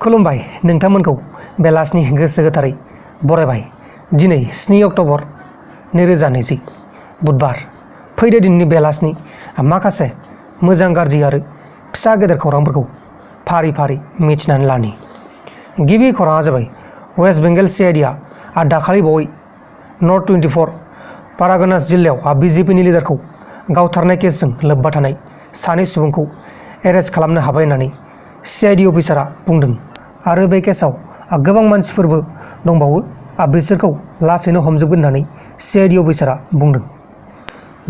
खुलुमबाय नोंथांमोनखौ बेलासिनि गोसो गोथारै बरायबाय। दिनै 7 अक्ट'बर 2020 बुधबार। फैदो दिनैनि बेलासिनि माखासे मोजां गाज्रि आरो फिसा गेदेर खौरांफोरखौ फारि फारि मिथिनानै लानि। गिबि खौराङा जाबाय वेस्ट बेंगल CID आ दाखालि बावै नर्थ 24 पारागनास जिल्लायाव BJPनि लिडारखौ गावथारनाय केसजों लोब्बा थानाय सानै सुबुंखौ एरेस्ट खालामनो हाबाय होननानै CID अफिसारा बुंदों आरो बे केसआव गोबां मानसिफोरबो दंबावो बिसोरखौ लासैनो हमजोबगोन होननानै CID अफिसारा बुंदों।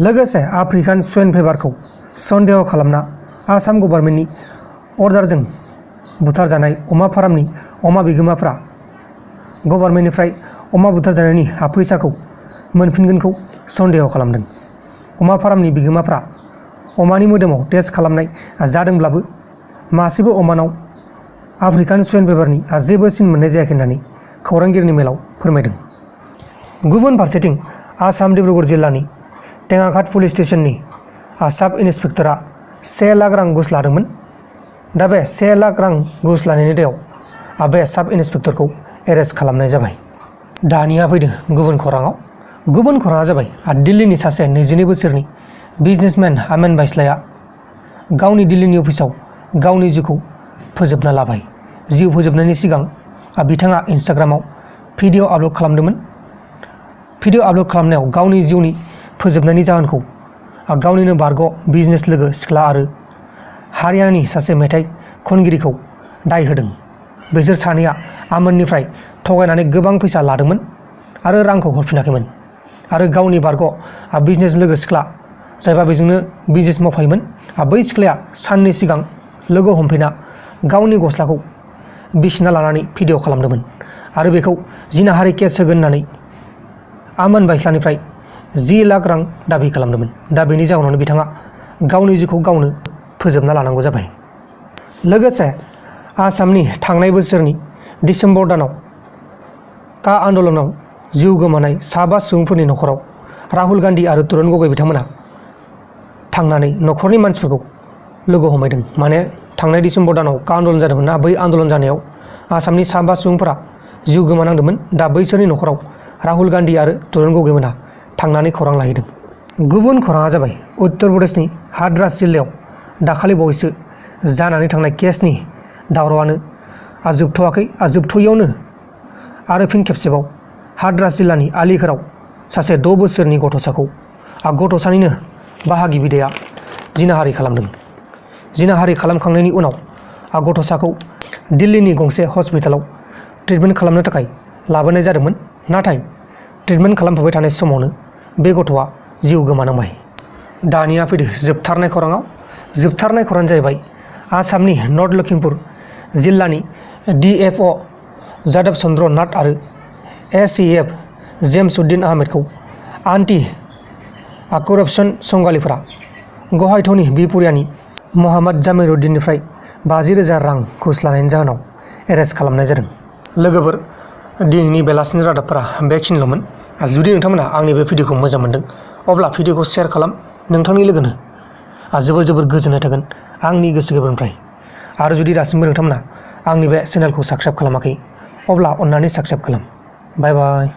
लोगोसे आफ्रिकान स्वाइन फेभारखौ सन्देह खालामना आसाम गभर्नमेन्टनि अर्डारजों बुथारजानाय अमा फार्मनि अमा बिगोमाफ्रा गभर्नमेन्टनिफ्राय अमा बुथारजानायनि फैसाखौ मोनफिनगोनखौ सन्देह खालामदों। अमा फार्मनि बिगोमाफ्रा अमानि मोदोमाव टेस्ट खालामनाय जादोंब्लाबो मासेबो अमानाव आफ्रिकान स्वाइन फेभारनि जेबो सिन मोननाय जायाखै होननानै खौरांगिरिनि मेलाव फोरमायदों। गुबुन फारसेथिं आसाम डिब्रुगढ़ जिल्लानि टेङाघाट पुलिस स्टेशननि साब इन्सपेक्टरा 1 लाख रां घुस लादोंमोन। दा बे 1 लाख रां घुस लानायनि दायाव बे साब इन्सपेक्टरखौ एरेस्ट खालामनाय जाबाय। दानिया फैदों गुबुन खौराङाव। गुबुन खौराङा जाबाय दिल्लीनि सासे 22 बोसोरनि बिजनेसमेन आमेन बाइस्लाया गावनि दिल्लीनि अफिसाव गावनि जिउखौ फोजोबना लाबाय। जिउ फोजोबनायनि सिगां बिथाङा इन्स्टाग्रामाव भिडिअ आपल'ड खालामदोंमोन। भिडिअ आपल'ड खालामनायाव गावनि जिउनि फोजोबनायनि जाहोनखौ गावनिनो बारग' बिजनेस लोगो सिख्ला आरो हारियानानि सासे मेथाइ खनगिरिखौ दाय होदों। बिसोर सानैया आमोननिफ्राय थगायनानै गोबां फैसा लादोंमोन आरो रांखौ हरफिनाखैमोन आरो गावनि बारग' बिजनेस लोगो सिख्ला जायबा बेजोंनो बिजनेस मावफायोमोन बै सिख्लाया साननै सिगां लोगो हमफैना गावनि गस्लाखौ बिसिना लानानै भिडिअ खालामदोंमोन आरो बेखौ जिनाहारि केस होगोन होननानै आमोन बाइस्लानिफ्राय 10 लाख रां दाबि खालामदोंमोन। दा बेनि जाहोनावनो बिथाङा गावनि जिउखौ गावनो फोजोबना लानांगौ जाबाय। लोगोसे आसामनि थांनाय बोसोरनि डिसेम्बर दानाव का आन्दलनाव जिउ गोमानाय 5 सुबुंफोरनि न'खराव राहुल गान्धी आरो तरुण गगৈ बिथांमोना थांनानै न'खरनि मानसिफोरखौ लोगो हमहैदों। माने थांनाय डिसेम्बर दानाव का आन्दलन जादोंमोन ना, बै आन्दलन जानायाव आसामनि 5 सुबुंफोरा जिउ गोमानांदोंमोन। दा बैसोरनि न'खराव राहुल गान्धी आरो तरुण गगैमोना थांनानै खौरां लाहैदों। गुबुन खौराङा जाबाय उत्तर प्रदेशनि हाथरास जिल्लायाव दाखालि बावैसो जानानै थांनाय केसनि दावरावानो जोबथ'वाखै। जोबथ'यैयावनो आरो फिन खेबसेबाव हाथरास जिल्लानि आलिगढ़आव सासे 6 बोसोरनि गथ'साखौ गथ'सानिनो बाहागि बिदाया जिनाहारि खालामदों। जिनाहारि खालामखांनायनि उनाव गथ'साखौ दिल्लीनि गंसे हस्पिटालाव ट्रिटमेन्ट खालामनो थाखाय लाबोनाय जादोंमोन। नाथाय ट्रिटमेन्ट खालामफुबाय थानाय समावनो बे गथ'आ जिउ गोमानांबाय। दानिया फैदो जोबथारनाय खौराङाव। जोबथारनाय खौराङानो जाहैबाय आसामनि नर्थ लखिमपुर जिल्लानि DFO जादब चन्द्र नाथ आरो ACF जेम्स-उद्दिन आहमेदखौ एन्टि करप्शन संगालिफोरा गहायथ'नि बिपुरियानि मोहाम्मद जामिरुद्दिननिफ्राय 50,000 रां घुस लानायनि जाहोनाव एरेस्ट खालामनाय जादों। लोगोफोर, दिनैनि बेलासिनि रादाबफोरा बेखिनिल'मोन। जुदि नोंथांमोना आंनि बे भिडिअखौ मोजां मोनदों अब्ला भिडिअखौ शेयार खालाम नोंथांनि लोगोनो। जोबोर गोजोननाय थागोन आंनि गोसो गोरबोनिफ्राय। आरो जुदि दासिमबो नोंथांमोना आंनि बे चेनेलखौ साबस्क्राइब खालामाखै अब्ला अन्नानै साबस्क्राइब खालाम। बाय बाय।